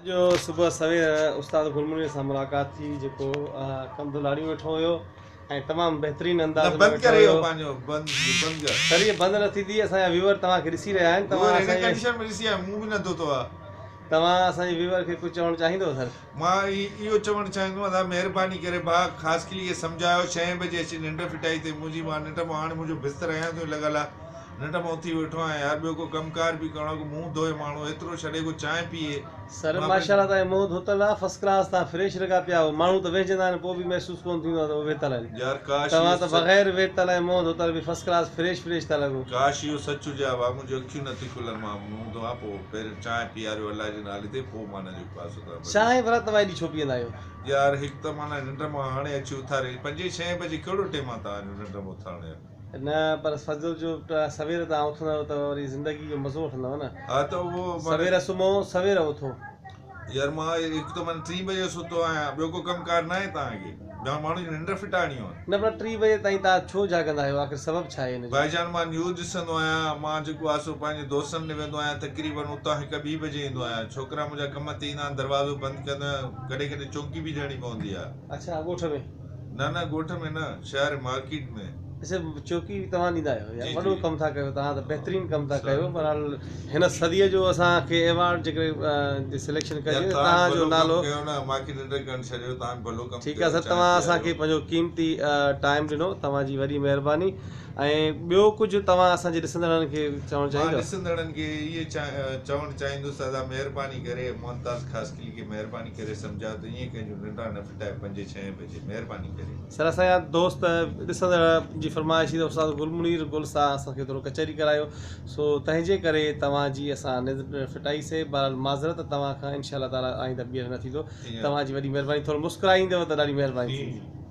جو صبح سوير استاد گل منير سان ملاقات ٿي جيڪو ڪنڌ لاڙيون ويٺو هيو ۽ تمام بهترين انداز نه ۾ بند ويٺو ڪري اهو هيو. پنهنجو بند بند ڪر. سر هي بند نه ٿيندي اسان جا ويوئر توهان کي ڏسي رهيا آهن توهان ويوئر هن اسان جي ڪنڊيشن ۾ ڏسي آيا منهن به نه ڌوتو آ. توهان اسان جي ويوئر کي ڪجهه چوڻ چاهيندو سر. مان اهو چوڻ چاهيندم ادا مهرباني ڪري ڀاء خاصخيلي کي سمجهايو ڇهين بجي اچي ننڊ ڦٽائي اٿئي منهنجي مان ننڊ مان هاڻي منهنجو بستر اڃا تائين لڳل آ ننڊ مان اٿي ويٺو آهيان يار ٻيو ڪو ڪم ڪار به ڪرڻو آ ڪو منهن ڌوئي ماڻهو ايترو ڇڏي ڪو چانهه پيئي. سر مان ماشاء الله توهان جو منهن ڌوتل آ فرسٽ ڪلاس توهان فريش لڳا پيا آهيو ماڻهو ته ويهجندا آهن پوء به محسوس ڪونه ٿيندو آهي ته اهي ويتل آهن يار ڪاش توهان اهو ته سچ بغير ويتل ۽ منهن ڌوتل به فرسٽ ڪلاس فريش فريش ٿا لڳو. ڪاش اهو سچ هجي ها ڀاء منهنجون اکيون نه ٿيون کلن مان منهن ڌوئان پوء پهريون چانهه پياريو الله جي نالي تي پوء مان جو پاسو تان بدلي. چانهه ڀلا توهان ايڏي ڇو پيئندا آهيو. يار هڪ ته معنيٰ ننڊ مان هاڻي اچي اٿاري پنجين ڇهين بجي ڪهڙو ٽيم آ توهان جو ننڊ مان اٿارڻ جو. نه پر فضل جو سوير توهان اٿندؤ ته وري زندگي جو مزو وٺندؤ نه. ها ته اهو معنيٰ. سوير سمهو سوير اٿو. يار مان هڪ ته معنيٰ ٽين بجي ستو آهيان ٻيو ڪو ڪم ڪار ناهي توهان کي جا ماڻهو جي ننڊ ڦٽاڻي آهي. نه پر ٽين بجي تائين توهان ڇو جاڳندا آهيو آخر سبب ڇا آهي ان جو. ڀائي جان مان نيوز ڏسندو آهيان مان جيڪو آهي سو پنهنجي دوستن ڏي ويندو آهيان تقريبن اتان هڪ ٻي بجي ايندو آهيان ڇوڪرا منهنجا ڪم تي ايندا آهن دروازو بند ڪندو آهيان ڪڏهن ڪڏهن چونڪي به ڏيڻي پوندي آهي. اڇا ڳوٺ ۾. نه نه ڳوٺ ۾ نه شهر مارڪيٽ ۾. اڇا چوڪي به توهان ڏيندا آهيو يار جي وڏو جي ڪم ٿا ڪيو توهان ته بهترين ڪم ٿا سر ڪيو بهرحال هن صديء جو اسان کي ايوارڊ جيڪڏهن سليڪشن يار ڪجي ته توهان توهان جو ڀلو ڪم نالو ڪيو نه مانکي ننڊ ڪرڻ ڇڏيو توهان ڀلو ڪم ٺيڪ ڪيو آهي سر چانهه توهان اسان پياريو. کي پنهنجو قيمتي ٽائيم ڏنو توهان جي وڏي مهرباني ۽ ٻيو ڪجهه توهان اسان جي ڏسندڙن کي چوڻ مان چاهيندؤ. ڏسندڙن کي اهي چوڻ چاهيندس ته ادا مهرباني ڪري ممتاز خاصخيلي کي مهرباني ڪري سمجهايو ته ائين ڪنهن جون ننڊا نه ڦٽائي پنجين ڇهين بجي مهرباني ڪري. سر اسان جا دوست ڏسندڙ جي فرمائش هئي ته استاد گل منير گل سان اسان کي ٿورو ڪچهري ڪرايو سو تنهن جي ڪري توهان جي اسان ننڊ ڦٽائي سي بهرحال معذرت توهان کان انشاء الله تعالي آئنده ٻيهر نه ٿيندو توهان جي وڏي مهرباني ٿورو مسڪرائيندؤ ته ڏاڍي مهرباني ٿيندي.